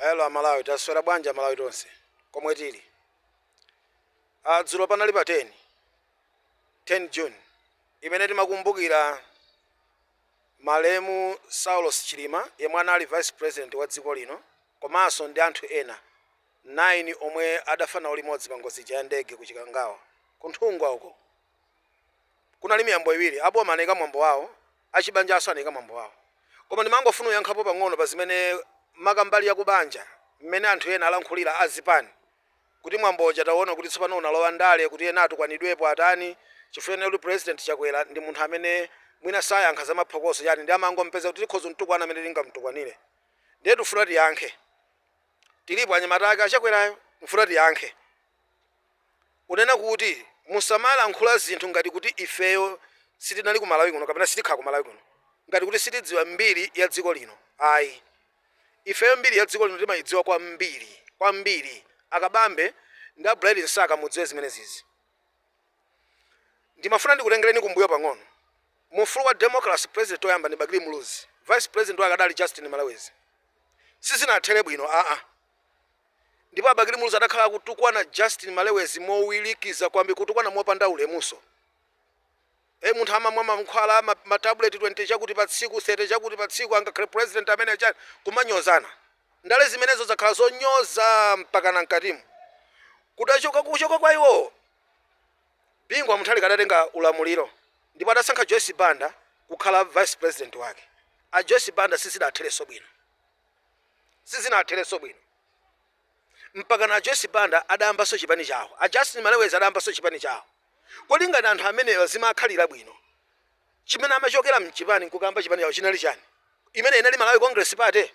Hello Amalawi, taswera bwanji Amalawi tonse komwe tili? Ah, dzulo panali pa 10 10 June imene timakumbukira malemu Saulos Chilima yemwe anali vice president wa dziko lino komanso ndi anthu ena 9 omwe adafa nawo limodzi pa ngozi ija ya ndege ku Chikangawa, ku Nthungwa uko. Kunali miyambo iwiri, aboma anaika mwambo wawo, achibanjanso anaika mwambo wawo. Koma ndimangofuna kuyankhapo pang'ono pa zimene maka mbali ya kubanja mmene anthu ena alankhulira azipani kuti mwambo uja taona kuti tsopano unalowa ndale, kuti ena atukwanidwepo atani, chifukwa chonena kuti President Chakwera ndi munthu amene mwina sayankha za maphokoso chani, ndi amangompeza kuti tikhoza kumtukwana amene tingamtukwanire. Ndiye tifuna tiyankhe, tilipo anyamata ake achakwerayo, mfuna tiyankhe unena kuti musamalankhula zinthu ngati kuti ifeyo sitinali ku Malawi kuno kapena sitikhala ku Malawi kuno, ngati kuti sitidziwa mbiri ya dziko lino. Ayi, ifeyo mbiri ya dziko lino timayidziwa kwambiri kwambiri. Akabambe ndi a Bright Msaka, mudziwe zimenezizi. Ndimafuna ndikutengereni kumbuyo pang'ono. Mu ufulu wa democracy, president oyamba ndi Bakili Muluzi, vice president wake adali Justin Malewezi. Sizinathere bwino, aa. Ndipo abakili Muluzi adakhala akutukwana Justin Malewezi mowirikiza kwambiri, kutukwana mopanda ulemuso. E, munthu amamwa mankhwala ma tablet 20 chakuti pa tsiku, 30 chakuti pa tsiku, angakhale president amene chani? Kumanyozana. Ndale zimenezo zakhala zonyoza mpakana mkatimu. Kudachoka, kuchoka kwa iwo, Bingu wa Mutharika adatenga ulamuliro ndipo adasankha Joyce Banda kukhala vice president wake. A Joyce Banda sizidatherenso bwino, sizinatherenso bwino, mpaka na Joyce Banda adayambanso chipani chawo, a Justin Malewezi adayambanso chipani chawo. Kodi ngati anthu amenewa zimakhalira bwino, chimene amachokera mchipani nkukamba chipani chawo chinali chani? Imene inali Malawi Congress Party,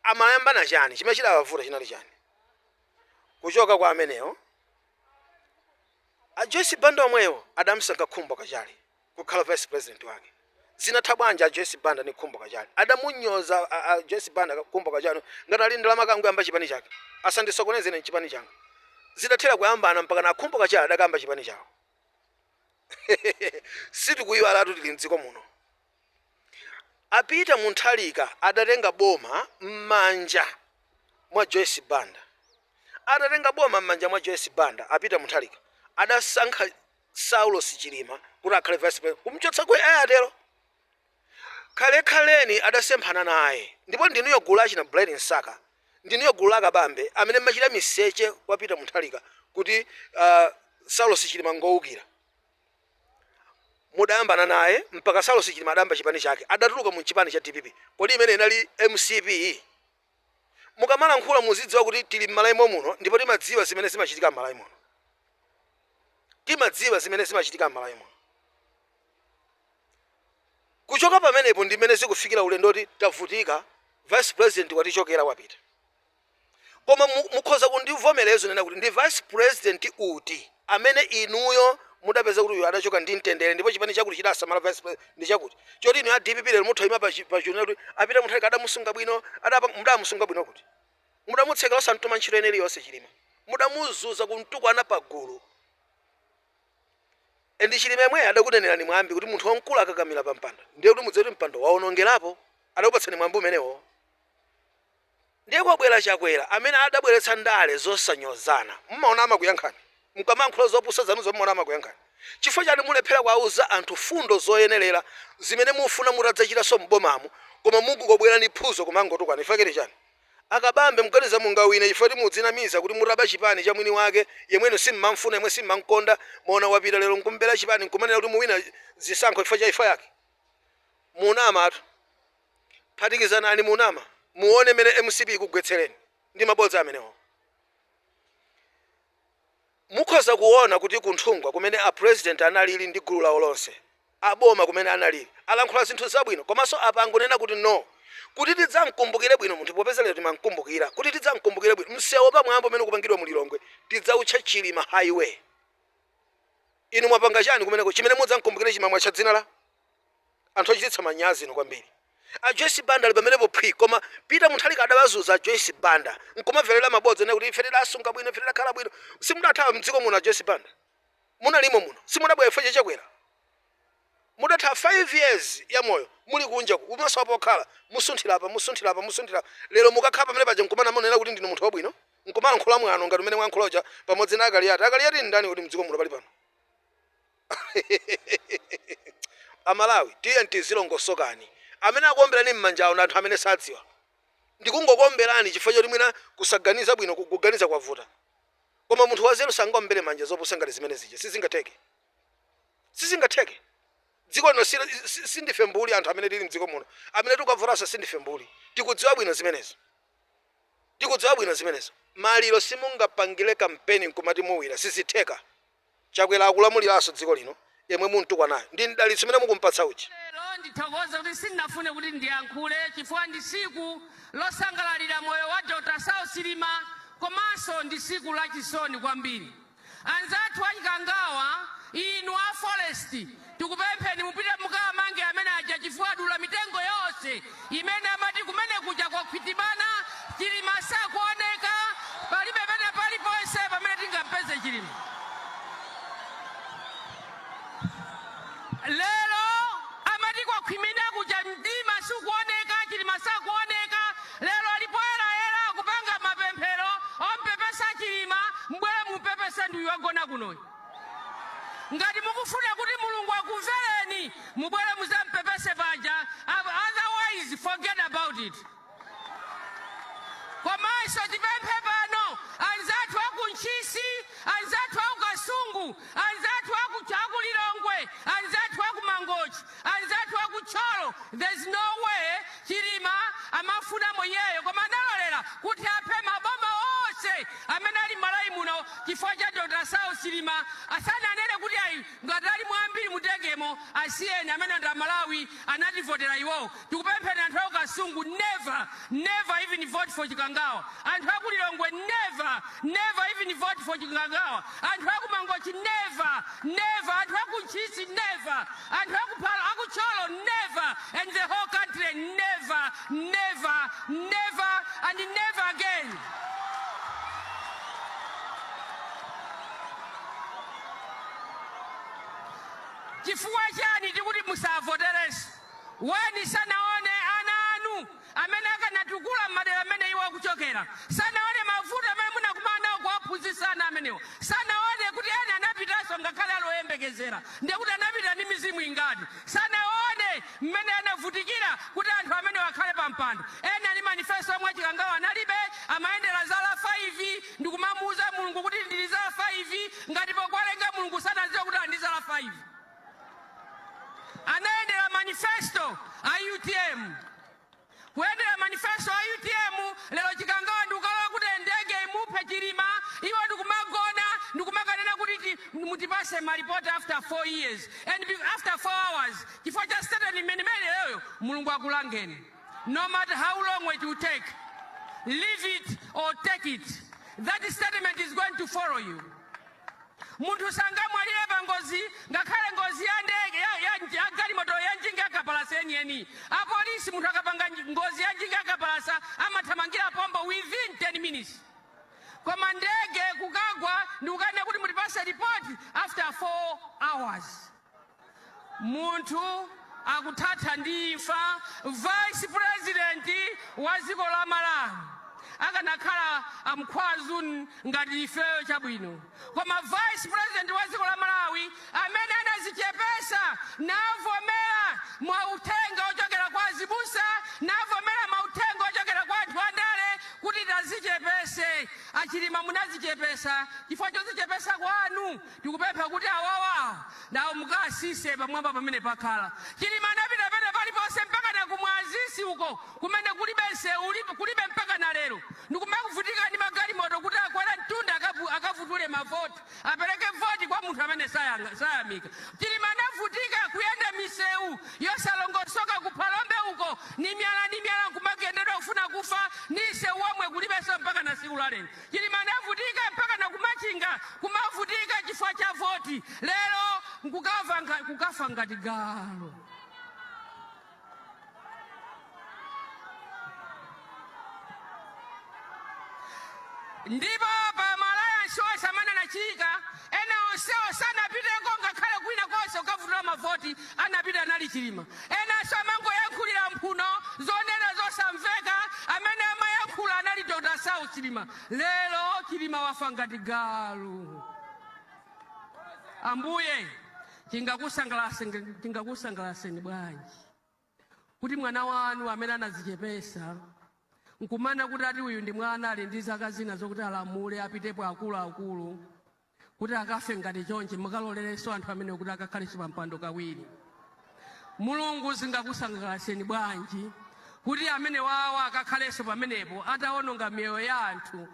amayambana chani? Chimene chidawavuta chinali chani? Kuchoka kwa amenewo, a Joyce Banda omwewo adamsankha Khumbo Kachali kukhala vice president wake. Zinatha bwanji a Joyce Banda ndi Khumbo Kachali? Adamunyoza a Joyce Banda Khumbo Kachali ngati ali ndalama kangoyamba chipani chake, asandisokoneze ine chipani changa. Zidathera kuyambana mpaka na Khumbo Kachali adakamba chipani chawo. Sitikuyiwalatu, tili mdziko muno. A Peter Mutharika adatenga boma m'manja mwa Joyce Banda. Atatenga boma m'manja mwa Joyce Banda, a Peter Mutharika adasankha Saulos Chilima kuti akhale vice president, kumchotsa ku Airtel. Kalekhaleni adasemphana naye, ndipo ndinuyo gulu achina Bright Msaka, ndinuyo gulu la Kabambe amene mmachita miseche kwa Peter Mutharika kuti Saulos Chilima ngowukira. Mudayambana naye mpaka Saulos Chilima adayamba chipani chake, adatuluka mu chipani cha DPP. Kodi imene inali MCP? Mukamalankhula muzidziwa kuti tili m'Malawi muno ndipo timadziwa zimene zimachitika m'Malawi muno, timadziwa zimene zimachitika m'Malawi muno. Kuchoka pamenepo ndi mmene zikufikira ulendo kuti tavutika, vice president watichokera, wapita. Koma mukhoza kundivomereza nena kuti ndi vice president uti amene inuyo mudapeza kuti uyu adachoka ndi mtendere ndipo chipani chakuti chidasamala vice president ndi chakuti, choti inu ya DPP lero mutha ima pa chunena kuti apita Mutharika adamusunga bwino? Mudamusunga bwino kuti? Mudamutsekera osamtuma ntchito ene iliyonse Chilima. Mudamuzuza, kumtukwana pagulu. Ndi Chilima yemweyo adakunenerani mwambi kuti munthu wamkulu akakamira pa mpando ndiye kuti mudziwe kuti mpando waonongerapo. Adakupatsani mwambi umenewo. Ndiye kwabwera Chakwera amene adabweretsa ndale zosanyozana. Mmaona amakuyankhani mukamayankhula zopusa zanuzo? Mmaona amakuyankhani? Chifukwa chani mulephera kuwauza anthu fundo zoyenerera zimene mufuna mutadzachitanso m'bomamu, koma mungobwera ndi phuzo kumangotukwana? Chifukwa chake chani, Akabambe, muganiza mungawine chifukwa kuti mudzinamiza kuti mutaba chipani cha mwini wake yemwenu simmamfuna, yemwe simmamkonda? Maona wapita lero nkumbera chipani, nkumanena kuti muwina zisankho chifukwa cha imfa yake? Munamatu. Phatikizanani, munama. Muone mene MCP ikugwetsereni ndi mabodza amenewo. Mukhoza kuona kuti kunthungwa kumene a president analili ndi gulu lawo lonse aboma kumene analili, alankhula zinthu zabwino. Komanso apa angonena kuti no, kuti tidzamkumbukire bwino munthu, popeza lero timamkumbukira, kuti tidzamkumbukire bwino, msewu pamwamba umene ukupangidwa mu Lilongwe tidzautcha Chilima Highway. Inu mwapanga chani kumeneko chimene mudzamkumbukire chimamwa cha dzina la anthu ochititsa manyazi ino kwambiri? A Joyce Banda ali pamenepo phwi, koma Peter Mutharika adawazuza a Joyce Banda nkumamverera mabodza ene kuti ife tidasunga bwino, ife tidakhala bwino. Simudathawa mdziko muno a Joyce Banda, munalimo muno. Simunabwera ife chachakwera. Mudatha 5 years ya moyo muli kunja kumaso pokhala, musunthira apa, musunthira apa, musunthira apa. Lero mukakhala pamene paja nkumana munena kuti ndinu munthu wabwino, nkumalankhula mwano ngati umene mwayankhula uja pamodzi na Akaliyati. Akaliyati ndani kuti mdziko muno pali pano? Amalawi, tiye tizilongosokani. Amene akuomberani m'manjawo ndi anthu amene sadziwa. Ndikungokuomberani chifukwa choti mwina kusaganiza bwino, kuganiza kwavuta. Koma munthu wanzeru sangaombere manja zopusa ngati zimene zija. Sizingatheke, sizingatheke. Dziko lino sindife mbuli. Anthu amene tili mdziko muno, amene tikavotanso, sindife mbuli. Tikudziwa bwino zimenezo, tikudziwa bwino zimenezo. Maliro simungapangire kampeni nkumati muwina, sizitheka. Chakwera akulamuliranso dziko lino, yemwe muntukwanayo ndi mdalitso umene mukumpatsa uchi. Lero ndithokoze kuti sindinafune kuti ndiyankhule chifukwa ndi siku losangalalira moyo wa Dr. Saulos Chilima, komanso ndi siku lachisoni kwambiri. Anzathu achikangawa, inu a forest, tikupempheni mupite mukamange amene aja chifukwa adula mitengo yonse imene amati kumene kuja kwakhwitibana. Chilima sakuoneka, palibe pene paliponse pamene tingampeze Chilima. Lero amati kwakhwimina kuja, mdima sikuoneka, Chilima sakuoneka. Lero alipoyerayera akupanga mapemphero ompepesa Chilima. Mbwere mupepese ndiuyu wagona kunoyi. Ngati mukufuna kuti Mulungu akumvereni, mubwere muzampepese paja, otherwise forget about it. Komanso tipemphe pano anzathu aku Ntchisi, anzathu aku Kasungu, anzathu aku Lilongwe, anzathu aku Mangochi, anzathu aku Thyolo. There's no way Chilima amafunamo iyeyo, koma analolera kuti aphe maboma onse amene ali m'Malawi muno chifukwa cha Dr. Saulos Chilima. Asananene kuti ayi, ngati ali mwambiri mutegemo, asiyeni amene ndi Amalawi anativotera iwowo. Tikupempheni anthu aku Kasungu, never, never even vote for Chikangawa. Anthu aku Lilongwe, never, never even vote for Chikangawa. Anthu aku Mangochi, never, never. Anthu aku Ntchisi, never. Anthu aku Phala, aku Thyolo, never. And the whole country, never, never, never and never again. Chifukwa chani tikuti musavoterenso? Weni sanaone ana anu amene akanatukula m'madera amene iwo akuchokera, sanaone mavuto amene munakumana nawo kuwaphunzitsa ana amenewa, sanaone kuti ena anapitanso ngakhale ali oyembekezera, ndiye kuti anapita ndi mizimu ingati, sanaone mmene anavutikira kuti anthu amene akhale pa mpando. Ena ndi manifesto omwe Chikangawa analibe, amayendera zala 5 ndikumamuuza Mulungu kuti ndili zala 5, ngati pokwalenga Mulungu sanadziwe kuti ali ndi zala 5. Anayendera manifesto a UTM, kuyendera manifesto a UTM. Lero Chikangawa ndikukalowa kuti ndege imuphe Chilima, iwo ndikumagona ndikumakanena kuti mutipase malipoti after 4 years and after 4 hours. Chifukwa cha statement imene leyo, Mulungu akulangeni. No matter how long it will take, leave it or take it, that statement is going to follow you. Munthu sangamwalire pa ngozi, ngakhale ngozi ya ndege, ya galimoto, ya njinga yakapalasa yeniyeni. Apolisi, munthu akapanga ngozi ya njinga yakapalasa amathamangira pompo within 10 minutes, koma ndege kukagwa ndikukanena kuti mutipase report after 4 hours. Munthu akuthatha ndi imfa, vice president wa dziko la Malawi. Akanakhala amkhwazu ngati ifeyo, chabwino, koma vice president wa dziko la Malawi amene anazichepesa, navomera mauthenga ochokera kwa azibusa, navomera mauthenga ochokera kwa anthu andale kuti tazichepese. Achilima, munazichepesa. Chifukwa chozichepesa kwanu, tikupempha kuti awawa nawo mukasise pamwamba pamene pakhala Chilima. Anapita pene paliponse, mpaka na kumwazisi uko kumene kulibe nsewu, kulibe mpaka na lero, ndikumakuvutika ndi magalimoto kuti akwera mtunda akavutule mavoti, apereke voti kwa munthu amene sayamika. Chilima anavutika kuyenda misewu yosalongosoka kuphalombe uko, ni miyala ni miyala, nkumagendedwa kufuna kufa, ni nsewu womwe kulibenso mpaka na siku la lero. Chilima anavutika mpaka na kumachinga, kumavutika chifukwa cha voti. Lero kukafa ngati galu. Ndipo pa ma alliance onse amene anachika, ena onsewo sanapiteko ngakhale kwina konse. kukazichepesa, kukavutira mavoti, anapita anali Chilima. Enanso amangoyankhulira mphuno, zonena zosamveka, amene amayankhula anali Dr Saulos Chilima. Lero Chilima wafa ngati galu. Ambuye, chingakusangalaseni bwanji kuti mwana wanu amene anazichepesa nkumana kuti ati uyu ndi mwana ali ndi zaka zina zokuti alamule, apitepo akuluakulu, kuti akafe ngati chonchi, mukalolerenso anthu amene kuti akakhalenso pa mpando kawiri? Mulungu, zingakusangalaseni bwanji kuti amene wawa akakhalenso pamenepo atawononga miyoyo ya anthu?